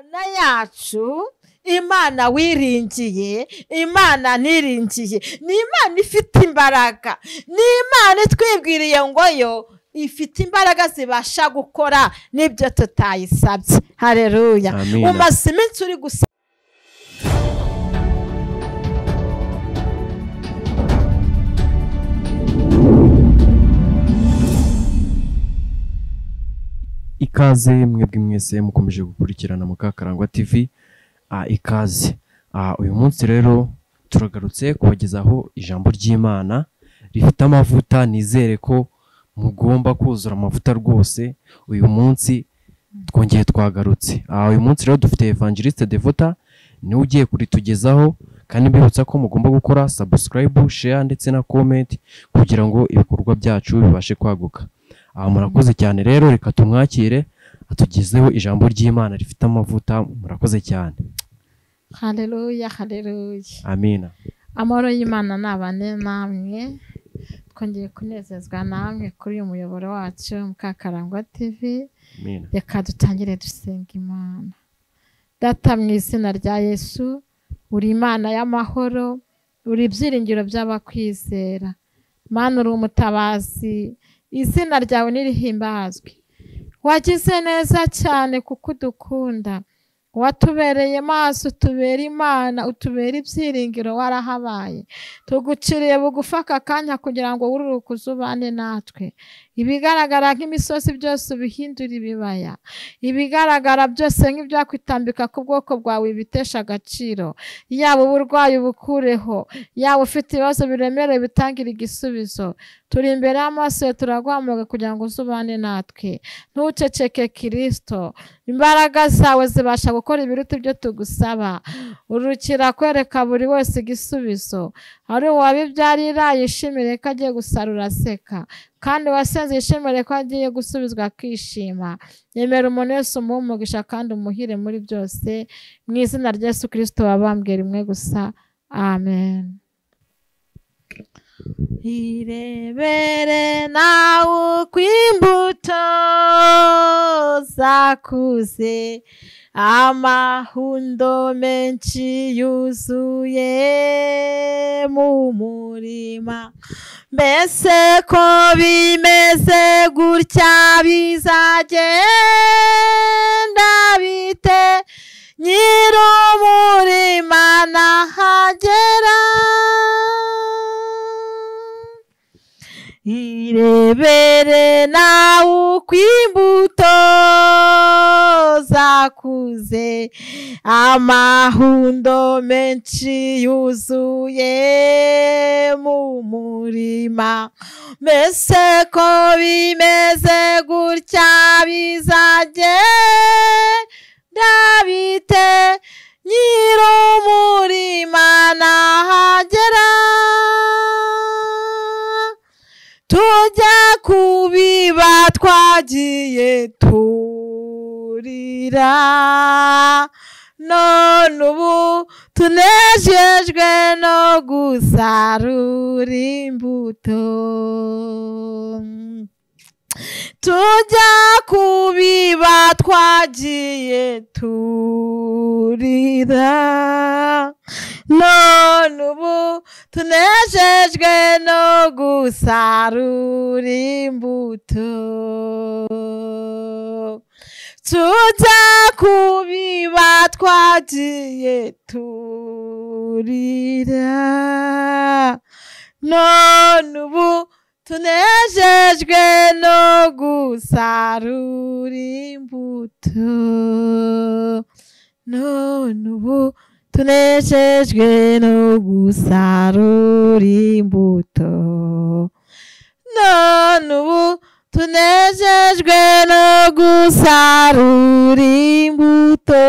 Imana yacu, Imana wiringiye, Imana niringiye, ni Imana ifite imbaraga, ni Imana itwibwiriye ngo yo ifite imbaraga zibasha gukora n'ibyo tutayisabye. Haleluya. Umaze iminsi uri gusa Ikaze mwebwe mwese mukomeje gukurikirana Mukakarangwa TV. Ikaze. Uyu munsi rero turagarutse kubagezaho ijambo ry'Imana rifite amavuta. Nizere ko mugomba kuzura amavuta rwose. Uyu munsi twongeye twagarutse. Uyu munsi rero dufite Evangeliste Devota, niwe ugiye kuritugezaho, kandi mbibutsa ko mugomba gukora subscribe, share ndetse na comment kugira ngo ibikorwa byacu bibashe kwaguka. Murakoze cyane rero, reka tumwakire atugezeho ijambo ry'Imana rifite amavuta. Murakoze cyane. Haleluya, haleluya. Amina. Amahoro y'Imana nabane namwe. Twongeye kunezezwa namwe kuri uyu muyoboro wacu Mukakarangwa TV. Amina. Reka dutangire dusenga Imana. Data, mu izina rya Yesu, uri Imana y'amahoro, uri ibyiringiro by'abakwizera. Mana, uri umutabazi, izina ryawe nirihimbazwe. Wagize neza cyane kuko udukunda, watubereye maso, utubera Imana, utubera ibyiringiro, warahabaye. Tuguciriye bugufi aka kanya kugira ngo wururuke uzubane natwe. Ibigaragara nk'imisozi byose ubihindura ibibaya, ibigaragara byose nk'ibyakwitambika ku bwoko bwawe bitesha agaciro. Yaba uburwayi bukureho, yaba ufite ibibazo biremereye bitangira igisubizo. Turi imbere y'amaso turaguhamagara kugira ngo uzubane natwe. Ntuceceke Kristo, imbaraga zawe zibasha gukora ibiruta ibyo tugusaba. Urukira kwereka buri wese igisubizo. Ari uwabibyarira yishimire ko agiye gusarura aseka, kandi wasenze yishimire ko agiye gusubizwa akishima. Yemera umuntu wese umuhe umugisha kandi umuhire muri byose, mu izina rya Yesu Kristo wabambwe rimwe gusa. Amen. Irebere nawe uko imbuto zakuze, amahundo menshi yuzuye mu murima. Mbese ko bimeze gutya bizagenda bite, nyir'umurima nahagera? Irebere nawe uko imbuto zakuze, amahundo menshi yuzuye mu murima. Mbese ko bimeze gutya bizagenda bite, nyir'umurima nahagera? Tujya kubiba twagiye turira, none ubu tunejejwe no gusarura imbuto. Tujya kubiba twagiye turira, none ubu tunejejwe no gusarura imbuto. Tujya kubiba twagiye turira, none ubu tunejejwe no gusarura imbuto. None ubu tunejejwe no gusarura imbuto. None ubu tunejejwe no gusarura imbuto.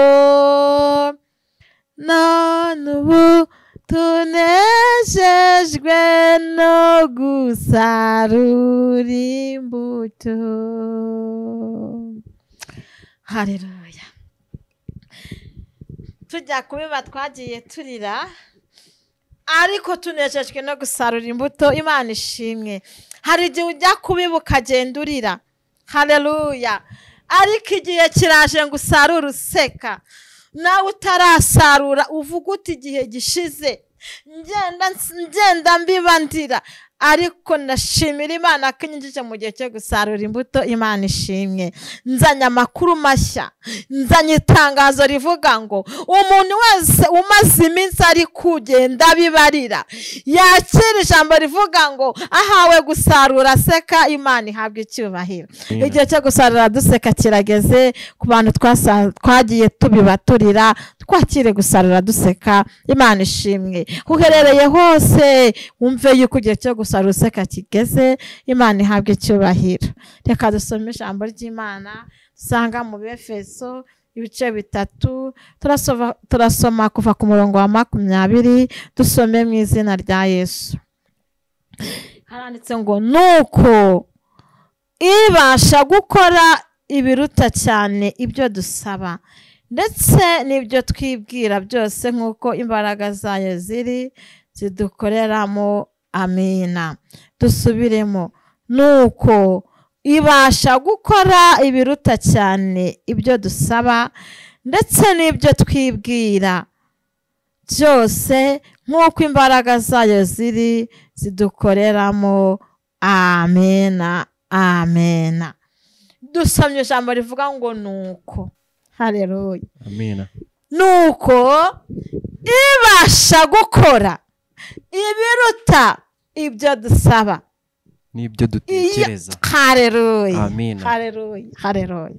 None ubu tunejejwe no gusarura imbuto. Haleluya. Tujya kubiba twagiye turira, ariko tunejejwe no gusarura imbuto. Imana ishimwe. Hari igihe ujya kubiba ukagenda urira. Haleluya. Ariko igihe kiraje ngo usarure useka. Nawe utarasarura uvuga uti igihe gishize ngenda mbibandira, ariko ndashimira Imana ko inyinjije mu gihe cyo gusarura imbuto. Imana ishimwe. Nzanye amakuru mashya, nzanye itangazo rivuga ngo umuntu wese umaze iminsi ari kugenda bibarira yakira ijambo rivuga ngo ahawe gusarura aseka. Imana ihabwa icyubahiro. Igihe cyo gusarura duseka kirageze ku bantu twagiye tubibaturira, twakire gusarura duseka. Imana ishimwe. Uherereye hose wumve yuko igihe cyo gusarura useka kigeze. Imana ihabwa icyubahiro. Reka dusome ijambo ry'Imana dusanga mu Befeso ibice 3, turasoma kuva ku murongo wa 20, dusome mu izina rya Yesu. Haranditse ngo nuko ibasha gukora ibiruta cyane ibyo dusaba ndetse n'ibyo twibwira byose nk'uko imbaraga zayo ziri zidukoreramo. Amina. Dusubiremo. Nuko ibasha gukora ibiruta cyane ibyo dusaba ndetse n'ibyo twibwira byose nk'uko imbaraga zayo ziri zidukoreramo. Amena. Amena. Dusomye ijambo rivuga ngo nuko. Haleluya. Amina. Nuko ibasha gukora ibiruta ibyo dusaba n'ibyo dutekereza. Haleluya. Amina. Haleluya. Haleluya.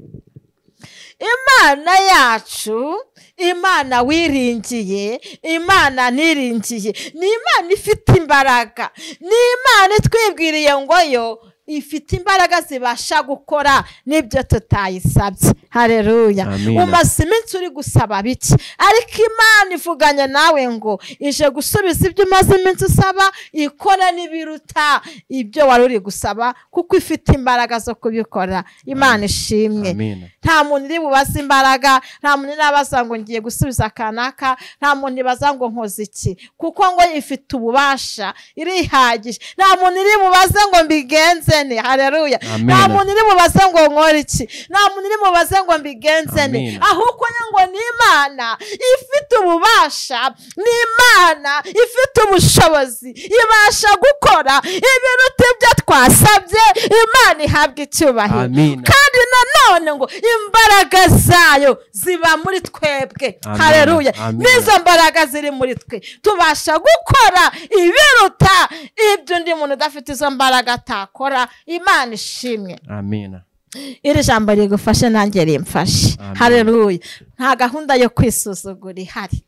Imana yacu, Imana wiringiye, Imana niringiye, ni Imana ifite imbaraga, ni Imana itwibwiriye ngo yo ifite imbaraga zibasha gukora n'ibyo tutayisabye. Haleluya. Umaze iminsi uri gusaba bike, ariko Imana ivuganye nawe ngo ije gusubiza ibyo umaze iminsi usaba, ikora n'ibiruta ibyo wari uri gusaba, kuko ifite imbaraga zo kubikora. Imana ishimwe. Nta muntu iri bubaze imbaraga, nta muntu irabaza ngo ngiye gusubiza kanaka, nta muntu ibaza ngo nkoze iki, kuko ngo ifite ububasha, irihagije. Nta muntu iri bubaze ngo mbigenze. Haleluya. Nta muntu iri bubaze ngo nkore iki, nta muntu iri bubaze ngo mbigenze ne, ahubwo ngo ni Imana ifite ububasha, ni Imana ifite ubushobozi, ibasha gukora ibiruta ibyo twasabye. Imana ihabwa icyubahiro. Kandi nanone ngo imbaraga zayo ziba muri twebwe. Haleluya. N'izo mbaraga ziri muri twe tubasha gukora ibiruta ibyo undi muntu udafite izo mbaraga atakora. Imana ishimwe. Amina. Iri jambo rigufashe nanjye rimfashe. Haleluya. Nta gahunda yo kwisuzugura ihari.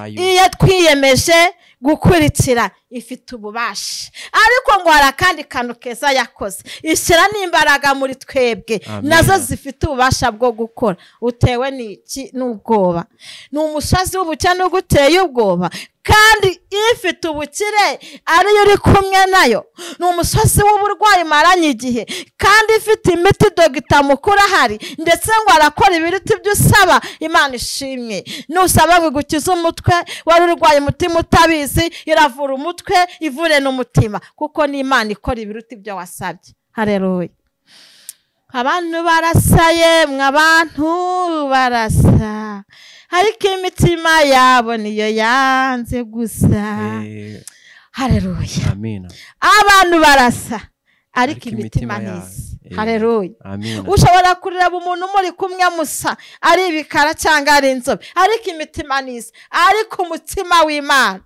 Iyo twiyemeje gukurikira ifite ububasha, ariko ngo hari akandi kantu keza yakoze, ishyira n'imbaraga muri twebwe nazo zifite ububasha bwo gukora. Utewe n'iki? N'ubwoba. Ni umusozi w'ubukene uguteye ubwoba, kandi ifite ubukire ariyo uri kumwe nayo. Ni umusozi w'uburwayi maranye igihe, kandi ifite imiti dogita mukuru ahari, ndetse ngo arakora ibiruta ibyo usaba. Imana ishimwe. Nusaba ngo igukize umutwe wari urwaye umutima utabizi, iravura umutwe ivure n'umutima, kuko ni Imana ikora ibiruta ibyo wasabye. Haleluya. Abantu barasaye, mwabantu barasa, ariko imitima yabo niyo yanze gusa. Haleluya. Amina. Abantu barasa ariko imitima ntisa. Haleluya. Ushobora kureba umuntu muri kumwe musa ari ibikara cyangwa ari inzobe, ariko imitima ntisa. Ariko umutima w'Imana,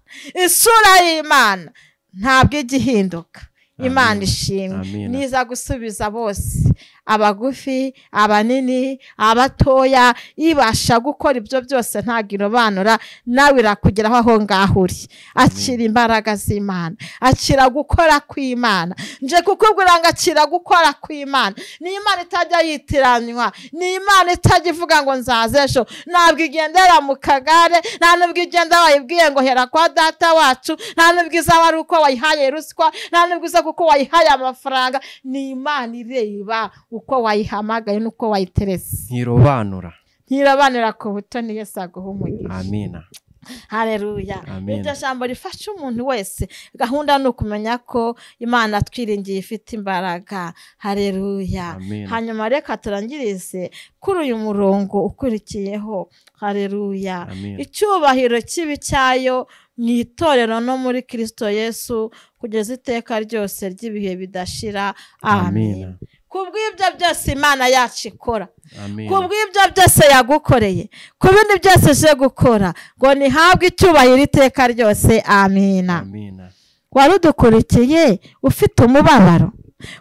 isura y'Imana ntabwo igihinduka. Imana ishimwe. Niza gusubiza bose, abagufi, abanini, abatoya, ibasha gukora ibyo byose ntabwo irobanura, nawe irakugeraho aho ngaho uri. Akira imbaraga z'Imana, akira gukora kw'Imana. Nje kukubwira ngo akira gukora kw'Imana. Ni Imana itajya yitiranywa, ni Imana itajya ivuga ngo nzaza ejo. Ntabwo igendera mu kagare, nta nubwo igenda wayibwiye ngo hera kwa data wacu, nta nubwo izaba ari uko wayihaye ruswa, nta nubwo iza kuko wayihaye amafaranga. Ni Imana ireba uko wayihamagaye nuko wayiterese. Ntirobanura. Ntirobanura ku butoni. Yesu aguhe umugisha. Amina. Haleluya. Iryo jambo rifasha umuntu wese. Gahunda ni ukumenya ko Imana twiringiye ifite imbaraga. Haleluya. Hanyuma reka turangirize kuri uyu murongo ukurikiyeho. Haleluya. Icyubahiro kibi cyayo mu itorero no muri Kristo Yesu kugeza iteka ryose ry'ibihe bidashira. Amen. Kubw'ibyo byose Imana yacu ikora, kubw'ibyo byose yagukoreye, ku bindi byose ije gukora, ngo nihabwe icyubahiro iteka ryose. Amina. Warudukurikiye ufite umubabaro,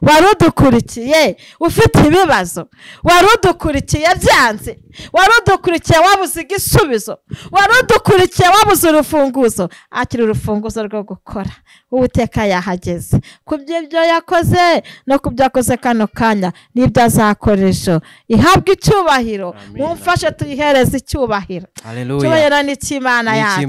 warudukurikiye ufite ibibazo, warudukurikiye byanze, warudukurikiye wabuze igisubizo, warudukurikiye wabuze urufunguzo. Akira urufunguzo rwo gukora. Uwiteka yahageze ku by'ibyo yakoze no ku byo yakoze kano kanya n'ibyo azakora ejo. Ihabwe icyubahiro. Mumfashe tuyihereze icyubahiro. Icyubahiro ni icy'Imana yacu,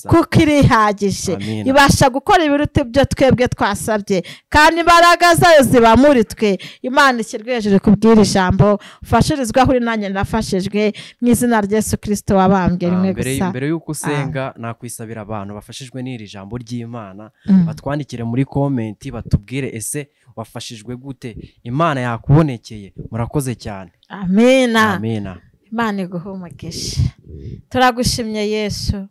kuko irihagije, ibasha gukora ibiruta ibyo twebwe twasabye, kandi imbaraga zayo ziba muri twe. Imana ishyirwe hejuru kubwira ijambo. Ufashirizwe aho uri, nanjye ndafashijwe mu izina rya Yesu Kristo wabambwe rimwe gusa. Mbere y'uko usenga, nakwisabira abantu bafashijwe n'iri jambo ry'Imana batwandikire muri komenti batubwire ese wafashijwe gute, Imana yakubonekeye. Murakoze cyane. Amina. Amina. Imana iguhe umugisha. Turagushimye Yesu,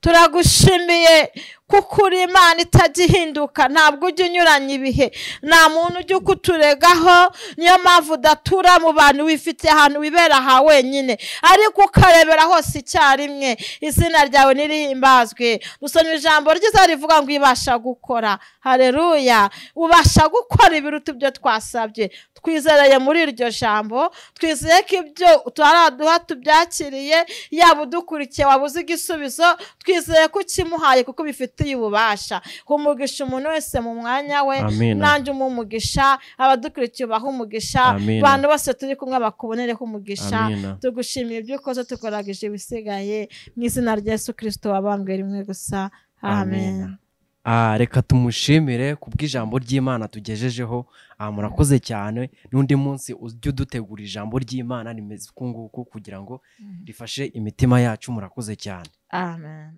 turagushimiye kuko uri Imana itagihinduka, ntabwo ujya unyuranya ibihe, nta muntu ujya ukuturegaho. Niyo mpamvu udatura mu bantu, wifite ahantu wibera aha wenyine, ariko ukarebera hose icyarimwe. Izina ryawe nirihimbazwe. Dusoma ijambo ryiza rivuga ngo ibasha gukora. Haleluya. Ubasha gukora ibiruta ibyo twasabye. Twizereye muri iryo jambo, twizeye ko ibyo tutaraduha tubyakiriye. Yaba udukurikiye wabuze igisubizo, twizeye ko ukimuhaye kuko bifite ububasha. Umugisha umuntu wese mu mwanya we, nanjye umugisha, abadukurikiye ubaha umugisha, abantu bose turi kumwe bakubonereho umugisha. Tugushimiye ibyo ukoze, tukoragije ibisigaye mu izina rya Yesu Kristo wabambwe rimwe gusa. Amen. Reka tumushimire kubw'ijambo ry'Imana tugejejeho. Murakoze cyane. N'undi munsi ujye udutegura ijambo ry'Imana rimeze uku nguku kugira ngo rifashe imitima yacu. Murakoze cyane. Amen.